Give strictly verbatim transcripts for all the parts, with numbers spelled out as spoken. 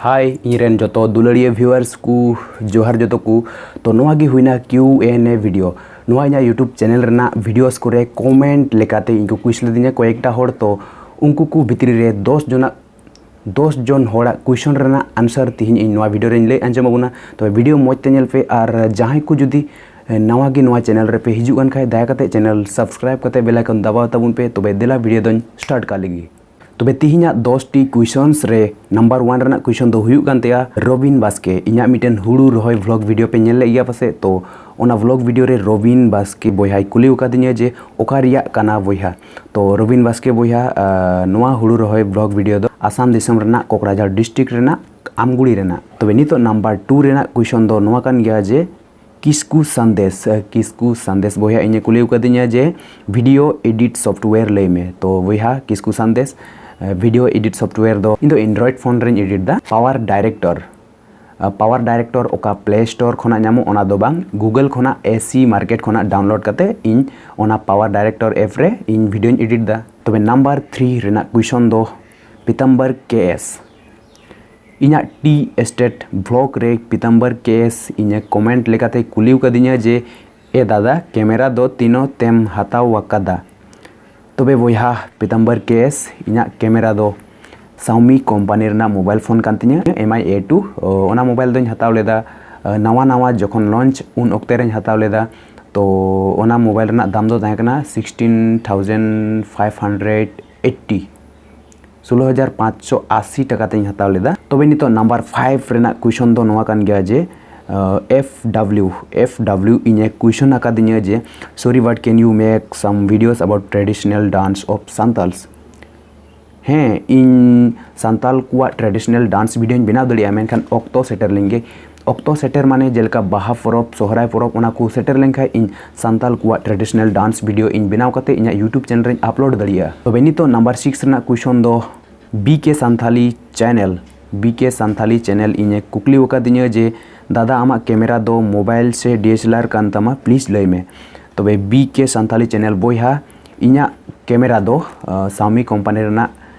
ᱦᱟᱭ, ᱤᱧ ᱨᱮᱱ ᱡᱚᱛᱚ ᱫᱩᱞᱟᱹᱲᱤᱭᱟᱹ viewers ᱠᱚ, ᱡᱚᱦᱟᱨ ᱡᱚᱛᱚ ᱠᱚ᱾ ᱛᱚ, ᱱᱚᱣᱟ ᱜᱮ ᱦᱩᱭᱱᱟ Q and A video᱾ ᱱᱚᱣᱟ ᱤᱧᱟᱹᱜ YouTube channel ᱨᱮᱱᱟᱜ videos ᱠᱚᱨᱮ comment ᱞᱮᱠᱟᱛᱮ ᱤᱧ ᱠᱚ question ᱞᱤᱫᱤᱧᱟ ᱠᱚᱭᱮᱠᱴᱟ ᱦᱚᱲ᱾ ᱛᱚ, ᱩᱱᱠᱩ ᱠᱚ ᱵᱷᱤᱛᱨᱤ ᱨᱮ ᱫᱚᱥ ᱡᱚᱱᱟᱜ ᱫᱚᱥ ᱡᱚᱱ ᱦᱚᱲᱟᱜ question ᱨᱮᱱᱟᱜ answer ᱛᱮᱦᱮᱧ ᱤᱧ ᱱᱚᱣᱟ video ᱨᱮᱧ ᱞᱟᱹᱭ ᱟᱸᱡᱚᱢ ᱟᱵᱚᱱᱟ᱾ ᱛᱚᱵᱮ video ᱢᱚᱡᱽ ᱛᱮ ᱧᱮᱞ ᱯᱮ, ᱟᱨ ᱡᱟᱦᱟᱸᱭ ᱠᱚ ᱡᱩᱫᱤ ᱱᱟᱣᱟ ᱜᱮ ᱱᱚᱣᱟ channel ᱨᱮᱯᱮ ᱦᱤᱡᱩᱜ ᱠᱟᱱ ᱠᱷᱟᱡ, ᱫᱟᱭᱟ ᱠᱟᱛᱮ channel subscribe ᱠᱟᱛᱮ bell icon ᱫᱟᱵᱟᱣ ᱛᱟᱵᱚᱱ ᱯᱮ᱾ ᱛᱚᱵᱮ ᱫᱮᱞᱟ video ᱫᱚᱧ start ᱠᱟᱜ ᱞᱮᱜᱮ᱾ ᱛᱚᱵᱮ ᱛᱤᱦᱤᱧᱟᱜ ᱫᱚᱥ ᱴᱤ questions ᱨᱮ number one ᱨᱮᱱᱟᱜ question ᱫᱚ ᱦᱩᱭᱩᱜ ᱠᱟᱱ ᱛᱟᱭᱟ ᱨᱚᱵᱤᱱ ᱵᱟᱥᱠᱮ᱾ ᱤᱧᱟᱹᱜ ᱢᱤᱫᱴᱮᱱ ᱦᱩᱲᱩ ᱨᱚᱦᱚᱭ vlog video ᱯᱮ ᱧᱮᱞ ᱞᱮᱫ ᱜᱮᱭᱟ ᱯᱟᱥᱮᱡ? ᱛᱚ, ᱚᱱᱟ vlog video ᱨᱮ ᱨᱚᱵᱤᱱ ᱵᱟᱥᱠᱮ ᱵᱚᱭᱦᱟᱭ ᱠᱩᱞᱤ ᱟᱠᱟᱫᱤᱧᱟ ᱡᱮ ᱚᱠᱟ ᱨᱮᱭᱟᱜ ᱠᱟᱱᱟ ᱵᱚᱭᱦᱟ᱾ ᱛᱚ, ᱨᱚᱵᱤᱱ ᱵᱟᱥᱠᱮ ᱵᱚᱭᱦᱟ, ᱟᱨ ᱱᱚᱣᱟ ᱦᱩᱲᱩ ᱨᱚᱦᱚᱭ vlog video ᱫᱚ ᱟᱥᱟᱢ ᱫᱤᱥᱚᱢ ᱨᱮᱱᱟᱜ ᱠᱚᱠᱨᱟᱡᱷᱟᱲ district ᱨᱮᱱᱟᱜ ᱟᱢᱜᱩᱲᱤ ᱨᱮᱱᱟᱜ᱾ ᱛᱚᱵᱮ ᱱᱤᱛᱚᱜ number two ᱨᱮᱱᱟᱜ question ᱫᱚ ᱱᱚᱣᱟ ᱠᱟᱱ ᱜᱮᱭᱟ ᱡᱮ ᱠᱤᱥᱠᱩ ᱥᱟᱸᱫᱮᱥ, ᱠᱤᱥᱠᱩ ᱥᱟᱸᱫᱮᱥ ᱵᱚᱭᱦᱟ ᱤᱧᱮ ᱠᱩᱞᱤ ᱟᱠᱟᱫᱤᱧᱟ ᱡᱮ video edit software ᱞᱟᱹᱭ ᱢᱮ᱾ ᱛᱚ ᱵᱚᱭᱦᱟ ᱠᱤᱥᱠᱩ ᱥᱟᱸᱫᱮᱥ, video edit software ᱫᱚ ᱤᱧ ᱫᱚ Android phone ᱨᱮᱧ edit ᱫᱟ᱾ Power Director, Power Director ᱚᱠᱟ Play Store ᱠᱷᱚᱱᱟᱜ ᱧᱟᱢᱚᱜ ᱚᱱᱟ ᱫᱚ ᱵᱟᱝ, Google ᱠᱷᱚᱱᱟᱜ AC Market ᱠᱷᱚᱱᱟᱜ download ᱠᱟᱛᱮ ᱤᱧ ᱚᱱᱟ Power Director app ᱨᱮ ᱤᱧ videoᱧ edit ᱫᱟ᱾ ᱛᱚᱵᱮ number three ᱨᱮᱱᱟᱜ question ᱫᱚ ᱯᱤᱛᱟᱢᱵᱟᱨ KS, ᱤᱧᱟᱹᱜ tea estate vlog ᱨᱮ ᱯᱤᱛᱟᱢᱵᱟᱨ KS ᱤᱧᱮ comment ᱞᱮᱠᱟᱛᱮ ᱠᱩᱞᱤ ᱟᱠᱟᱫᱤᱧᱟ ᱡᱮ, "ᱮ ᱫᱟᱫᱟ, camera ᱫᱚ ᱛᱤᱱᱟᱹᱜ ᱛᱮᱢ ᱦᱟᱛᱟᱣ ᱟᱠᱟᱫᱟ?" ᱛᱚᱵᱮ ᱵᱚᱭᱦᱟ ᱯᱤᱛᱟᱢᱵᱟᱨ KS, ᱤᱧᱟᱹᱜ camera ᱫᱚ Xiaomi company ᱨᱮᱱᱟᱜ mobile phone ᱠᱟᱱ ᱛᱤᱧᱟᱹ, M I A two᱾ ᱚ, ᱚᱱᱟ mobile ᱫᱚᱧ ᱦᱟᱛᱟᱣ ᱞᱮᱫᱟ, ᱟ, ᱱᱟᱣᱟ ᱱᱟᱣᱟ ᱡᱚᱠᱷᱚᱱ launch ᱩᱱ ᱚᱠᱛᱮ ᱨᱮᱧ ᱦᱟᱛᱟᱣ ᱞᱮᱫᱟ᱾ ᱛᱚ ᱚᱱᱟ mobile ᱨᱮᱱᱟᱜ ᱫᱟᱢ ᱫᱚ ᱛᱟᱦᱮᱸ ᱠᱟᱱᱟ sixteen thousand five hundred eighty, ᱥᱳᱞᱳ ᱦᱟᱡᱟᱨ ᱯᱟᱸᱪᱥᱚ ᱟᱥᱤ ᱴᱟᱠᱟ ᱛᱮᱧ ᱦᱟᱛᱟᱣ ᱞᱮᱫᱟ᱾ ᱛᱚᱵᱮ ᱱᱤᱛᱚᱜ number five ᱨᱮᱱᱟᱜ question ᱫᱚ ᱱᱚᱣᱟ ᱠᱟᱱ ᱜᱮᱭᱟ ᱡᱮ, ᱟᱸ, F W, F W ᱤᱧᱮ question ᱟᱠᱟᱫᱤᱧᱟᱹ ᱡᱮ, "Sorry, but can you make some videos about traditional dance of Santals?" ᱦᱮᱸ, ᱤᱧ ᱥᱟᱱᱛᱟᱞ ᱠᱚᱣᱟᱜ traditional dance videoᱧ ᱵᱮᱱᱟᱣ ᱫᱟᱲᱮᱭᱟᱜᱼᱟ, ᱢᱮᱱᱠᱷᱟᱱ ᱚᱠᱛᱚ ᱥᱮᱴᱮᱨ ᱞᱮᱱ ᱜᱮ᱾ ᱚᱠᱛᱚ ᱥᱮᱴᱮᱨ ᱢᱟᱱᱮ ᱡᱮᱞᱮᱠᱟ ᱵᱟᱦᱟ ᱯᱚᱨᱚᱵᱽ, ᱥᱚᱦᱨᱟᱭ ᱯᱚᱨᱚᱵᱽ, ᱚᱱᱟ ᱠᱚ ᱥᱮᱴᱮᱨ ᱞᱮᱱᱠᱷᱟᱱ ᱤᱧ ᱥᱟᱱᱛᱟᱞ ᱠᱚᱣᱟᱜ traditional dance video ᱤᱧ ᱵᱮᱱᱟᱣ ᱠᱟᱛᱮ ᱤᱧᱟᱹᱜ YouTube channel ᱨᱮᱧ upload ᱫᱟᱲᱮᱭᱟᱜᱼᱟ᱾ ᱛᱚᱵᱮ ᱱᱤᱛᱚᱜ number six ᱨᱮᱱᱟᱜ question ᱫᱚ B K Santhali channel, B K Santhali channel ᱤᱧᱮ ᱠᱩᱠᱞᱤ ᱟᱠᱟᱫᱤᱧᱟᱹ ᱡᱮ, "ᱫᱟᱫᱟ, ᱟᱢᱟᱜ camera ᱫᱚ mobile ᱥᱮ D S L R ᱠᱟᱱ ᱛᱟᱢᱟ? Please ᱞᱟᱹᱭ ᱢᱮ᱾" ᱛᱚᱵᱮ B K Santhali channel ᱵᱚᱭᱦᱟ, ᱤᱧᱟᱹᱜ camera ᱫᱚ, ᱟᱸ, Xiaomi company ᱨᱮᱱᱟᱜ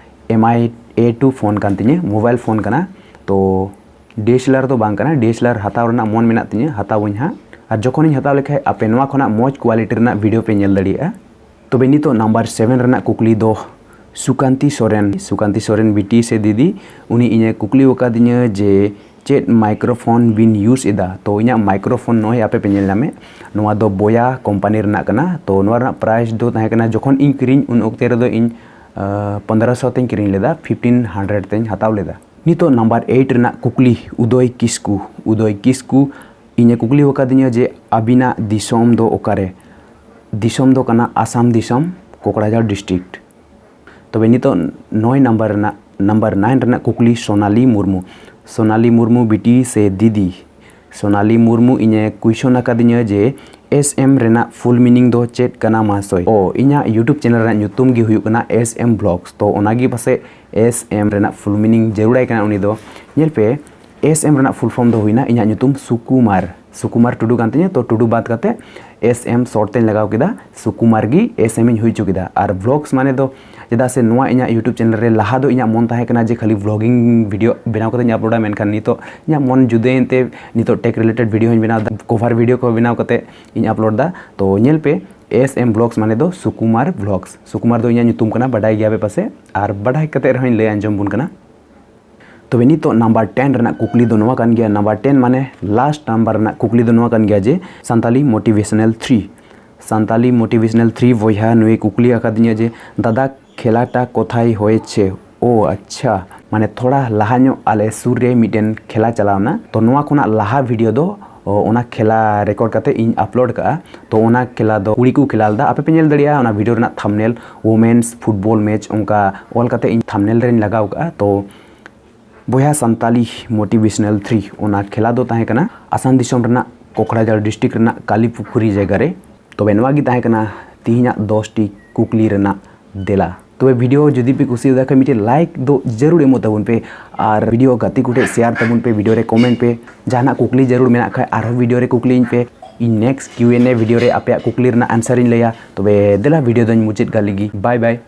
M I A two phone ᱠᱟᱱ ᱛᱤᱧᱟᱹ, mobile phone ᱠᱟᱱᱟ᱾ ᱛᱚ ᱰᱤ ᱮᱥ ᱮᱞ ᱟᱨ ᱫᱚ ᱵᱟᱝ ᱠᱟᱱᱟ, ᱰᱤ ᱮᱥ ᱮᱞ ᱟᱨ ᱦᱟᱛᱟᱣ ᱨᱮᱱᱟᱜ ᱢᱚᱱ ᱢᱮᱱᱟᱜ ᱛᱤᱧᱟᱹ, ᱦᱟᱛᱟᱣᱟᱹᱧ ᱦᱟᱸᱜ᱾ ᱟᱨ ᱡᱚᱠᱷᱚᱱᱤᱧ ᱦᱟᱛᱟᱣ ᱞᱮᱠᱷᱟᱡ ᱟᱯᱮ ᱱᱚᱣᱟ ᱠᱷᱚᱱᱟᱜ ᱢᱚᱡᱽ ᱠᱳᱣᱟᱞᱤᱴᱤ ᱨᱮᱱᱟᱜ ᱵᱷᱤᱰᱤᱭᱳ ᱯᱮ ᱧᱮᱞ ᱫᱟᱲᱮᱭᱟᱜᱼᱟ᱾ ᱛᱚᱵᱮ ᱱᱤᱛᱚᱜ ᱱᱟᱢᱵᱟᱨ ᱥᱮᱵᱷᱮᱱ ᱨᱮᱱᱟᱜ ᱠᱩᱠᱞᱤ ᱫᱚ ᱥᱩᱠᱟᱱᱛᱤ ᱥᱚᱨᱮᱱ, ᱥᱩᱠᱟᱱᱛᱤ ᱥᱚᱨᱮᱱ ᱵᱤᱴᱤ ᱥᱮ ᱫᱤᱫᱤ, ᱩᱱᱤ ᱤᱧᱮ ᱠᱩᱠᱞᱤ ᱟᱠᱟᱫᱤᱧᱟᱹ ᱡᱮ ᱪᱮᱫ ᱢᱟᱭᱠᱨᱳᱯᱷᱳᱱ ᱵᱤᱱ ᱤᱭᱩᱡᱽ ᱮᱫᱟ? ᱛᱚ ᱤᱧᱟᱹᱜ ᱢᱟᱭᱠᱨᱳᱯᱷᱳᱱ ᱱᱚᱜᱼᱚᱭ ᱟᱯᱮ ᱯᱮ ᱧᱮᱞ ᱧᱟᱢᱮᱫ, ᱱᱚᱣᱟ ᱫᱚ ᱵᱚᱭᱟ ᱠᱳᱢᱯᱟᱱᱤ ᱨᱮᱱᱟᱜ ᱠᱟᱱᱟ᱾ ᱛᱚ ᱱᱚᱣᱟ ᱨᱮᱱᱟᱜ ᱯᱨᱟᱭᱤᱥ ᱫᱚ ᱛᱟᱦᱮᱸ ᱠᱟᱱᱟ, ᱡᱚᱠᱷᱚᱱ ᱤᱧ ᱠᱤᱨᱤᱧ ᱩᱱ ᱚᱠᱛᱮ ᱨᱮᱫᱚ ᱤᱧ ᱯᱚᱱᱫᱽᱨᱚᱥᱚ ᱛᱮᱧ ᱠᱤᱨᱤᱧ ᱞᱮᱫᱟ, ᱯᱷᱤᱯᱴᱤᱱ ᱦᱟᱱᱰᱨᱮᱰ ᱛᱮᱧ ᱦᱟᱛᱟᱣ ᱞᱮᱫᱟ᱾ ᱱᱤᱛᱚᱜ ᱱᱟᱢᱵᱟᱨ ᱮᱭᱤᱴ ᱨᱮᱱᱟᱜ ᱠᱩᱠᱞᱤ ᱩᱫᱚᱭ ᱠᱤᱥᱠᱩ, ᱩᱫᱚᱭ ᱠᱤᱥᱠᱩ ᱤᱧᱮ ᱠᱩᱠᱞᱤ ᱟᱠᱟᱫᱤᱧᱟᱹ ᱡᱮ ᱟᱹᱵᱤᱱᱟᱜ ᱫᱤᱥᱚᱢ ᱫᱚ ᱚᱠᱟᱨᱮ? ᱫᱤᱥᱚᱢ ᱫᱚ ᱠᱟᱱᱟ ᱟᱥᱟᱢ ᱫᱤᱥᱚᱢ, ᱠᱳᱠᱲᱟᱡᱷᱟᱲ ᱰᱤᱥᱴᱨᱤᱠᱴ᱾ ᱛᱚᱵᱮ ᱱᱤᱛᱚᱜ ᱱᱚᱭ ᱱᱟᱢᱵᱟᱨ ᱨᱮᱱᱟᱜ, ᱱᱟᱢᱵᱟᱨ ᱱᱟᱭᱤᱱ ᱨᱮᱱᱟᱜ ᱠᱩᱠᱞᱤ ᱥᱳᱱᱟᱞᱤ ᱢᱩᱨᱢᱩ, ᱥᱳᱱᱟᱞᱤ ᱢᱩᱨᱢᱩ ᱵᱤᱴᱤ ᱥᱮ ᱫᱤᱫᱤ, ᱥᱳᱱᱟᱞᱤ ᱢᱩᱨᱢᱩ ᱤᱧᱮ ᱠᱩᱭᱥᱚᱱ ᱟᱠᱟᱫᱤᱧᱟᱹ ᱡᱮ ᱮᱥ ᱮᱢ ᱨᱮᱱᱟᱜ ᱯᱷᱩᱞ ᱢᱤᱱᱤᱝ ᱫᱚ ᱪᱮᱫ ᱠᱟᱱᱟ ᱢᱟᱦᱟᱥᱚᱭ? ᱚ, ᱤᱧᱟᱹᱜ ᱭᱩᱴᱩᱵᱽ ᱪᱮᱱᱮᱞ ᱨᱮᱱᱟᱜ ᱧᱩᱛᱩᱢ ᱜᱮ ᱦᱩᱭᱩᱜ ᱠᱟᱱᱟ ᱮᱥ ᱮᱢ ᱵᱷᱞᱚᱜᱥ, ᱛᱚ ᱚᱱᱟᱜᱮ ᱯᱟᱥᱮᱡ ᱮᱥ ᱮᱢ ᱨᱮᱱᱟᱜ ᱯᱷᱩᱞ ᱢᱤᱱᱤᱝ ᱡᱟᱹᱨᱩᱲᱟᱭ ᱠᱟᱱᱟ ᱩᱱᱤ ᱫᱚ᱾ ᱧᱮᱞ ᱯᱮ, ᱮᱥ ᱮᱢ ᱨᱮᱱᱟᱜ ᱯᱷᱩᱞ ᱯᱷᱚᱨᱢ ᱫᱚ ᱦᱩᱭᱱᱟ ᱤᱧᱟᱹᱜ ᱧᱩᱛᱩᱢ ᱥᱩᱠᱩᱢᱟᱨ, ᱥᱩᱠᱩᱢᱟᱨ ᱴᱩᱰᱩ ᱠᱟᱱ ᱛᱤᱧᱟᱹ, ᱛᱚ ᱴᱩᱰᱩ ᱵᱟᱫ ᱠᱟᱛᱮ ᱮᱥ ᱮᱢ ᱥᱚᱨᱴ ᱛᱮᱧ ᱞᱟᱜᱟᱣ ᱠᱮᱫᱟ, ᱥᱩᱠᱩᱢᱟᱨ ᱜᱮ ᱮᱥ ᱮᱢ ᱤᱧ ᱦᱩᱭ ᱦᱚᱪᱚ ᱠᱮᱫᱟ᱾ ᱟᱨ ᱵᱷᱞᱚᱜᱥ ᱢᱟᱱᱮ ᱫᱚ, ᱪᱮᱫᱟᱜ ᱥᱮ ᱱᱚᱣᱟ ᱤᱧᱟᱹᱜ ᱭᱩᱴᱩᱵᱽ ᱪᱮᱱᱮᱞ ᱨᱮ ᱞᱟᱦᱟ ᱫᱚ ᱤᱧᱟᱹᱜ ᱢᱚᱱ ᱛᱟᱦᱮᱸ ᱠᱟᱱᱟ ᱡᱮ ᱠᱷᱟᱹᱞᱤ ᱵᱷᱞᱚᱜᱤᱝ ᱵᱷᱤᱰᱤᱭᱳ ᱵᱮᱱᱟᱣ ᱠᱟᱛᱮᱧ ᱟᱯᱞᱳᱰᱟ, ᱢᱮᱱᱠᱷᱟᱱ ᱱᱤᱛᱚᱜ ᱤᱧᱟᱹᱜ ᱢᱚᱱ ᱡᱩᱫᱟᱹᱭᱮᱱ ᱛᱮ ᱱᱤᱛᱚᱜ ᱴᱮᱠ ᱨᱤᱞᱮᱴᱮᱰ ᱵᱷᱤᱰᱤᱭᱳ ᱦᱚᱸᱧ ᱵᱮᱱᱟᱣ ᱮᱫᱟ, ᱠᱚᱵᱷᱟᱨ ᱵᱷᱤᱰᱤᱭᱳ ᱠᱚ ᱵᱮᱱᱟᱣ ᱠᱟᱛᱮ ᱤᱧ ᱟᱯᱞᱳᱰ ᱮᱫᱟ᱾ ᱛᱚ ᱧᱮᱞ ᱯᱮ, ᱮᱥ ᱮᱢ ᱵᱷᱞᱚᱜᱥ ᱢᱟᱱᱮ ᱫᱚ ᱥᱩᱠᱩᱢᱟᱨ ᱵᱷᱞᱚᱜᱥ᱾ ᱥᱩᱠᱩᱢᱟᱨ ᱫᱚ ᱤᱧᱟᱹᱜ ᱧᱩᱛᱩᱢ ᱠᱟᱱᱟ, ᱵᱟᱰᱟᱭ ᱜᱮᱭᱟ ᱯᱮ ᱯᱟᱥᱮ, ᱟᱨ ᱵᱟᱰᱟᱭ ᱠᱟᱛᱮ ᱨᱮᱦᱚᱸᱧ ᱞᱟᱹᱭ ᱟᱸᱡᱚᱢ ᱵᱚᱱ ᱠᱟᱱᱟ᱾ ᱛᱚᱵᱮ ᱱᱤᱛᱚᱜ ᱱᱟᱢᱵᱟᱨ ᱴᱮᱱ ᱨᱮᱱᱟᱜ ᱠᱩᱠᱞᱤ ᱫᱚ ᱱᱚᱣᱟ ᱠᱟᱱ ᱜᱮᱭᱟ, ᱱᱟᱢᱵᱟᱨ ᱴᱮᱱ ᱢᱟᱱᱮ ᱞᱟᱥᱴ ᱱᱟᱢᱵᱟᱨ ᱨᱮᱱᱟᱜ ᱠᱩᱠᱞᱤ ᱫᱚ ᱱᱚᱣᱟ ᱠᱟᱱ ᱜᱮᱭᱟ ᱡᱮ Santali motivational three, Santali motivational three ᱵᱚᱭᱦᱟ ᱱᱩᱭᱮ ᱠᱩᱠᱞᱤ ᱟᱠᱟᱫᱤᱧᱟᱹ ᱡᱮ, "ᱫᱟᱫᱟ, ᱠᱷᱮᱞᱟᱴᱟ ᱠᱳᱛᱷᱟᱭ ᱦᱚᱭᱮᱪᱷᱮ?" ᱳ ᱟᱪᱪᱷᱟ, ᱢᱟᱱᱮ ᱛᱷᱚᱲᱟ ᱞᱟᱦᱟ ᱧᱚᱜ ᱟᱞᱮ ᱥᱩᱨ ᱨᱮ ᱢᱤᱫᱴᱮᱱ ᱠᱷᱮᱞᱟ ᱪᱟᱞᱟᱣᱱᱟ, ᱛᱚ ᱱᱚᱣᱟ ᱠᱷᱚᱱᱟᱜ ᱞᱟᱦᱟ ᱵᱷᱤᱰᱤᱭᱳ ᱫᱚ, ᱚ, ᱚᱱᱟ ᱠᱷᱮᱞᱟ ᱨᱮᱠᱚᱨᱰ ᱠᱟᱛᱮ ᱤᱧ ᱟᱯᱞᱳᱰ ᱠᱟᱜᱼᱟ᱾ ᱛᱚ ᱚᱱᱟ ᱠᱷᱮᱞᱟ ᱫᱚ ᱠᱩᱲᱤ ᱠᱚ ᱠᱷᱮᱞᱟ ᱞᱮᱫᱟ, ᱟᱯᱮ ᱯᱮ ᱧᱮᱞ ᱫᱟᱲᱮᱭᱟᱜᱼᱟ ᱚᱱᱟ ᱵᱷᱤᱰᱤᱭᱳ ᱨᱮᱱᱟᱜ ᱛᱷᱟᱢᱵᱱᱮᱞ, ᱣᱳᱢᱮᱱᱥ ᱯᱷᱩᱴᱵᱚᱞ ᱢᱮᱪ ᱚᱱᱠᱟ ᱚᱞ ᱠᱟᱛᱮ ᱤᱧ ᱛᱷᱟᱢᱵᱱᱮᱞ ᱨᱮᱧ ᱞᱟᱜᱟᱣ ᱠᱟᱜᱼᱟ᱾ ᱛᱚ ᱵᱚᱭᱦᱟ ᱥᱟᱱᱛᱟᱞᱤ ᱢᱳᱴᱤᱵᱷᱮᱥᱚᱱᱟᱞ ᱛᱷᱨᱤ, ᱚᱱᱟ ᱠᱷᱮᱞᱟ ᱫᱚ ᱛᱟᱦᱮᱸ ᱠᱟᱱᱟ ᱟᱥᱟᱢ ᱫᱤᱥᱚᱢ ᱨᱮᱱᱟᱜ ᱠᱳᱠᱲᱟᱡᱷᱟᱲ ᱰᱤᱥᱴᱨᱤᱠᱴ ᱨᱮᱱᱟᱜ ᱠᱟᱞᱤᱯᱩᱠᱷᱩᱨᱤ ᱡᱟᱭᱜᱟ ᱨᱮ᱾ ᱛᱚᱵᱮ ᱱᱚᱣᱟ ᱜᱮ ᱛᱟᱦᱮᱸ ᱠᱟᱱᱟ ᱛᱤᱦᱤᱧᱟᱜ ᱫᱚᱥ ᱴᱤ ᱠᱩᱠᱞᱤ ᱨᱮᱱᱟᱜ ᱛᱮᱞᱟ᱾ ᱛᱚᱵᱮ ᱵᱷᱤᱰᱤᱭᱳ ᱡᱩᱫᱤ ᱯᱮ ᱠᱩᱥᱤᱭᱟᱫᱟ ᱠᱷᱟᱱ ᱢᱤᱫᱴᱮᱱ ᱞᱟᱭᱤᱠ ᱫᱚ ᱡᱟᱹᱨᱩᱲ ᱮᱢᱚᱜ ᱛᱟᱵᱚᱱ ᱯᱮ, ᱟᱨ ᱵᱷᱤᱰᱤᱭᱳ ᱜᱟᱛᱮ ᱠᱚᱴᱷᱮᱱ ᱥᱮᱭᱟᱨ ᱛᱟᱵᱚᱱ ᱯᱮ, ᱵᱷᱤᱰᱤᱭᱳ ᱨᱮ ᱠᱚᱢᱮᱱᱴ ᱯᱮ, ᱡᱟᱦᱟᱱᱟᱜ ᱠᱩᱠᱞᱤ ᱡᱟᱹᱨᱩᱲ ᱢᱮᱱᱟᱜ ᱠᱷᱟᱱ ᱟᱨᱦᱚᱸ ᱵᱷᱤᱰᱤᱭᱳ ᱨᱮ ᱠᱩᱠᱞᱤᱧ ᱯᱮ᱾ ᱤᱧ ᱱᱮᱠᱥᱴ ᱠᱤᱭᱩ ᱮᱱ ᱮ ᱵᱷᱤᱰᱤᱭᱳ ᱨᱮ ᱟᱯᱮᱭᱟᱜ ᱠᱩᱠᱞᱤ ᱨᱮᱱᱟᱜ ᱟᱱᱥᱟᱨ ᱤᱧ ᱞᱟᱹᱭᱟ᱾ ᱛᱚᱵᱮ ᱫᱮᱞᱟ ᱵᱷᱤᱰᱤᱭᱳ ᱫᱚᱧ ᱢᱩᱪᱟᱹᱫ ᱠᱟᱜ ᱞᱮᱜᱮ᱾ ᱵᱟᱭ ᱵᱟᱭ᱾